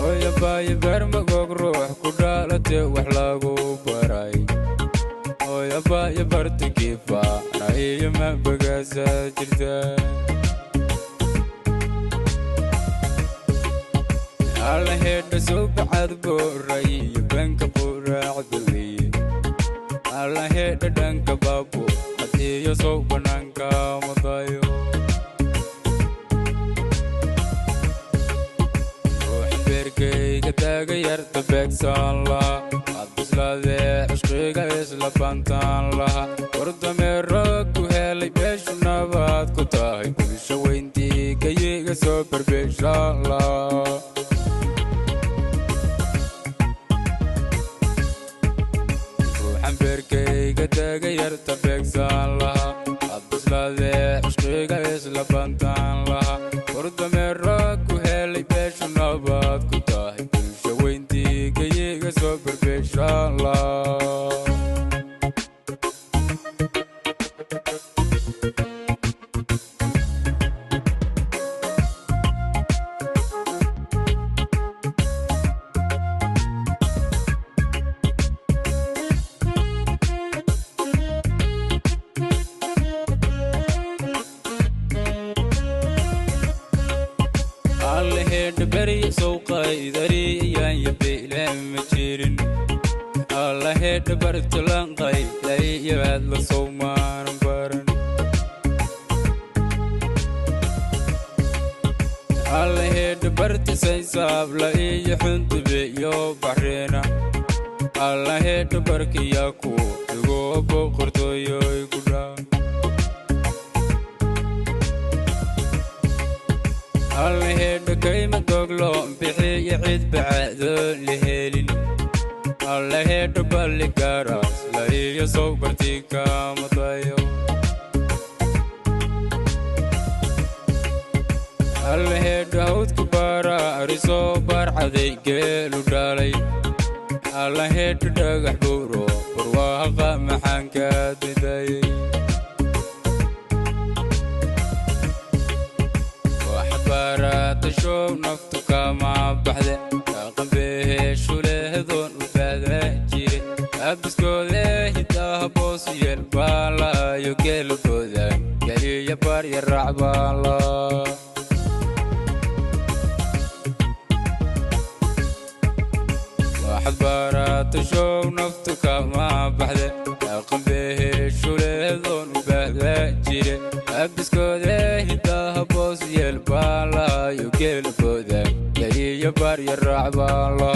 Hooyabayo beermagoog ruux ku dhaalate wax lagu baray. Hooyabayo bartankiifa iyo mabagaasa jirta. Alla hedha soo bacad booray iyo banka quraacda weye. Alla hedha dhanka baabo hadiyo sow banaanka madayo. Ruuxa beerkayga taaga yarta beegsan laha ad bislaadee cishqiga isla bantaan laha. Wardameero ku helay beeshu nabaad ku tahay bulsho weyntii kayiga soo barbeeshaan laha. Ruuxan beerkayga taaga yarta beegsan laha ad bislaadee cishqiga isla bantaan laha. Wardameero ku helay beeshu nabaad ku tahay bulsho weyntii kayiga soo barbeeshaan laha. Alle hedha beriya sowqaydariyaanya beyle ma jirin. Alla hedha bartalanqaydariyabaad la sowmaanan baran. Alla hedha bartisaysaabla iyo xuntube iyo baxreena. Alla hedha barkiyaa ku igo boqortooyoy gudhaa. Alla hedha kayma doglo bixiyo cid bacadoon la helin. Alla hedha balli gaaraas la iyo sow barti kamadayo. Alla hedha hawdku baara arisoo baarcaday geelu dhalay. Alla hedha dhagax buuro barwaaqa maxaan ka didayay. Waxbaaratashow naftu kama baxde dhaqan beeshu lehdoon u baada jire. Abiskoode hidaha boosu yeel baalayo geelkooda geliya baarya raacbaala. Waxbaaratashow naftu kama baxde dhaqan beeshu lehdoon u baada jire. Abiskoode hidaha boosu yeel baalayo geelkooda geliya baarya raacbaala.